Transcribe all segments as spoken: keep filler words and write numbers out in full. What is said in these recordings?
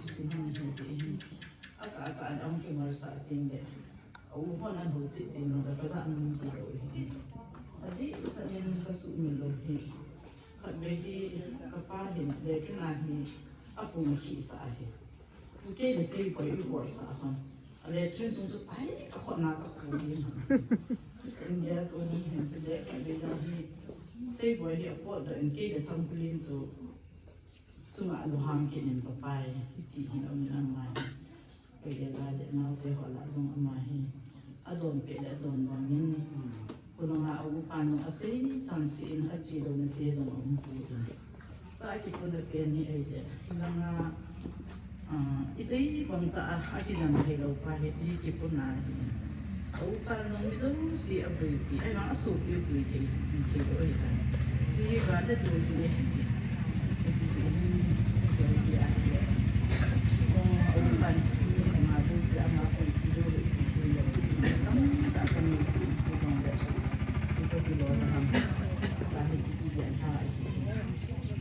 Sin hon hi ji hin. Aka aka an ang ki mar sa tin de. Au hon an ho si tin lo ka ja min ji lo hi. Adi sa min ka su min lo hi. Khat ve hi ka pa hin le ka na hi a pung khi sa hi. Tu ke le sei ko i ko sa hon. A le tun sung su ai ka khona ka khu hi. Sen ya tu ni hin tu le ka ve ya hi. Sei ko hi a po da in ke le tam pulin tu. Chunga a lunghang kit in ka pa hi, hiti hin a um in ama hi. Ka gel a le naote ho lah jong ama hi. A don peh le a don bang in. Khulanga a upa nung a sei chan si in a chi lo na te jong a um pu in. Ta kipuna pen hi ei le. Hilanga, ah, i tei bang ta a, a kijan thei lo pa hi ti kipuna hi. A upa jong mi jouse a buipi, ahivang a sopi a bui thei, bui thei lou ahitan. Chi ga le tu chi ahi. Hiche jeh hin, a gel jeh ahi. Kong a upan, ama buipi, ama buipi jou le ipi tu le, tamtah kanei jin, hijong le, ipi kilo ta ham. Tahi kiki gel ha ahi.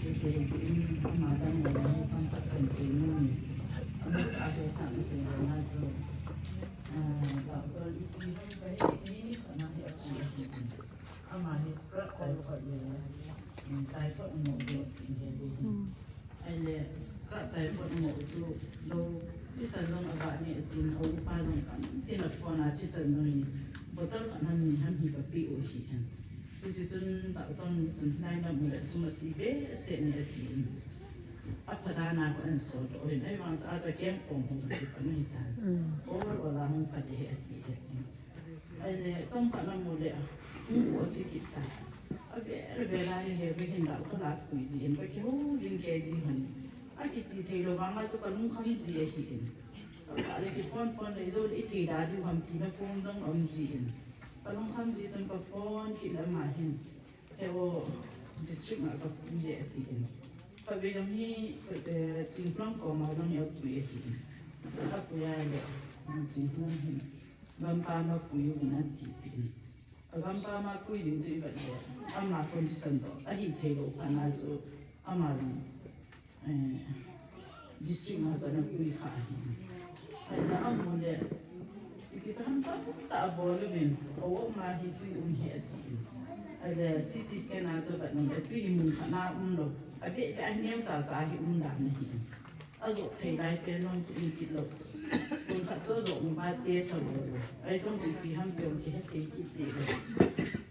Hijeh hin, ama dang le, tamtah kan sei nom e. Ama sa a he sa sei le na chu. Ah, doctor ipi ham kahe clinic khat na hi apui ahi. Ama hi scrub typhoid le, mm, typhoid mo hi apui ahi. Hmm. Ahile scrub typhoid mo chu lou thisan jong ava neh atin, a upa jong kam tin a phone a thisan jong hi bottle khat ham ni ham hi kapeh u ahi. Hiche chun doctor nu chun hilai lam u le sum achi behseh nai atin. Apha dan a kon an sol doh in, ahivang cha cha kem kong hung ti pan ahitan. Mm. Ol ol a hung pha ding ahi ati ahi. Ahile chomkhat na mu le hung ko si kit ta. Avel vel a hi he ve hin doctor la pui ji in, ka kihou jing kei ji hon. Akichi thei lou vang a chu ka lungkham ji ahi in. Ka le ki phone phone le jou le i thei da diu ham tina kong dang um ji in. Ka lungkham ji chun ka phone kit le ama hin. He o, district ma ka pui e ati in. Ka ve jong hi, eh, Chingphlang koma jong hi apui ahi in. Apui a le, Chingphlang hin. Gampam a pui un ati in. Ka gampam a pui ding chu i vet le. Ama condition toh, ahi thei lou phat na chu, ama jong eh, district ma chana pui kha ahi. Ahile amu le, ipi pa ham tamtah abol uvin, o ma hi tui um hi ati in. Ahile C T scan a chu vet nom le tui hi mun khat na um lou. Abeh beh a neo cha cha hi um dan ahi. Ajo thei lai pen jong chu um kit lou. Mun khat chu ajo um ba te sa lou. Ahi chong chu ipi ham ti jong kihe thei kit ti lou.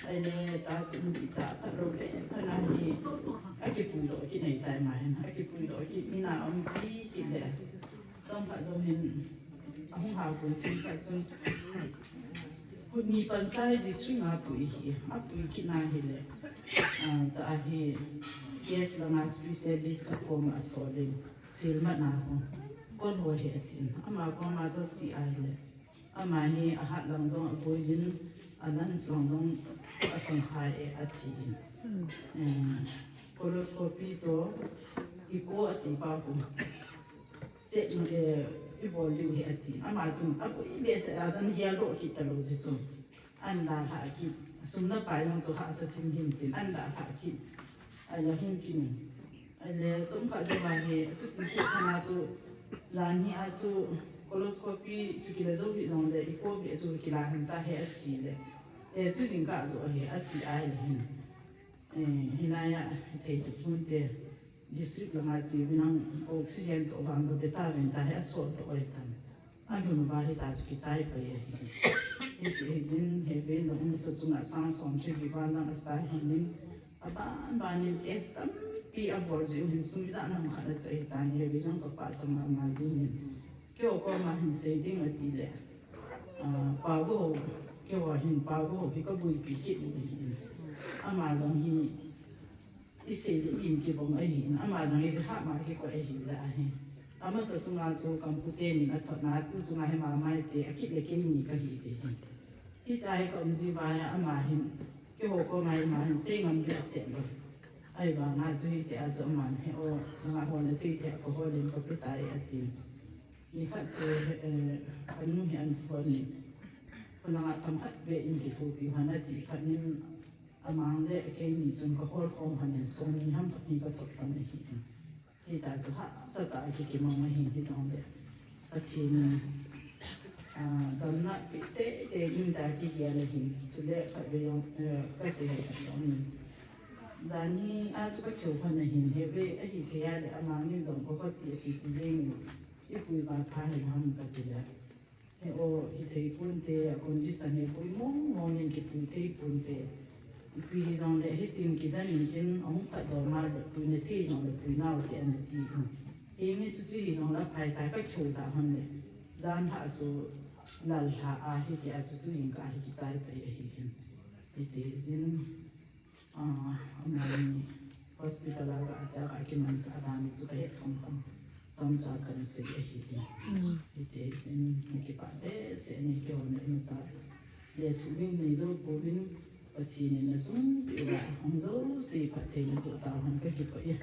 Ahile ta chu um kit ta, phat lou le, phat na hi. Akipui doh kit nei tai ma hin, akipui doh kit, mina um pi kit le. Chomkhat jong hin, ahung hao pui chomkhat chun. Hut ni pan sa hi district a pui hi, apui kit na hi le. Ah, cha hi, G S langa specialist khat koma asol in, silmat na ho. Kon ho hi atin, ama koma jong chi a hi le. Ama hi ahat lang jong aboi jin, a lungs lang jong atongkhai e ati in. Hmm. Eh, colposcopy toh, echo ati pa kum. Check, eh, ibol diu hi ati. Ama chun aboi behseh a chun hial doh kit talou ji chu. An dalha kit. Sum na pai jong chu hahsa thim him tin an dalha kit. Ahile hung kit in. Ahile chomkhat jou a hi, atuti kit khat na chu, jan hi a chu, colposcopy chu kila jou hih jongle, echo beh chu kila hen ta he achi le. Eh, tu jingkah jou ahi, achi ahile hin. Eh, hilai a, thei tu phun te, district langa chi uvin lang oxygen toh vang gabe tauvin ta he asol toh oi tan. Alhun uva hita chu kichai pai ahi. Hiti hi jin, he ven jong umsa chunga sang som sagi val lang asa hi nin. Aban ban in test tampi abol ji u hin sum ijat ham khat achai tan, he ven jong kapa chama ma ji nin. Keiho koma hin sei ding ati le. Ah, pa go ho, keiho hin pa go ho hi kabuipi kit u ahi. Ama jong hi Isei le im kibang ahi in, ama jong hi hah ma kikoi ahi jeh ahi. Amasa chunga chu kampute nin athotna, tu chunga hi mamai te, akit le keini kahi te hin. Hita hi ka um ji uva hi ama hin, keiho koma hi ama hin sei ngam behseh lou. Ahivanga chu hiti a chu aman hi o, nanga hol le tui te ka hol in ka pe tai atin. Nikhat chu, eh, kanu hi an phone in. Khulanga themkhat ve in kithopi hon ati khat in, Amang le keini chun kahol khom hon in, song ni ham khat ni kathot lhon ahi in. Hita chu hahsa tah a kikimang ahin, hijongle Pathen in, ah, damna pe teitei ding tia kigel ahin. Chule khatvei jong, eh, kasei hih khat jong in. Janhi a chu kakihou lhon ahin, heve ahithei a le amangin jong kahot ti ati ti jengin, ipui val pha hih ham katile. He o, hithei ponte, a condition hi pui mong mong in kipui thei ponte. Ipi hijongle hitin kijen intin ahung phatdoh ma le puina thei jongle pui nau te ana ti in. Henge chuche hijongle aphai tai kakihou lhon le. Jan lhah chu lal lhah a hitia chu tuin kahi kichai pai ahin. Hiti jin, ah, amani hospital a ga cha kakimanchah dan chu kahet kham kham. Chomcha kahin sei ahin. Hiti jin kakipah behseh e, keiho imacha lethuh ding nei jou pouvin, Pathen in achung cheh uva hung jouse phatthei naboh tauhen kakipah e.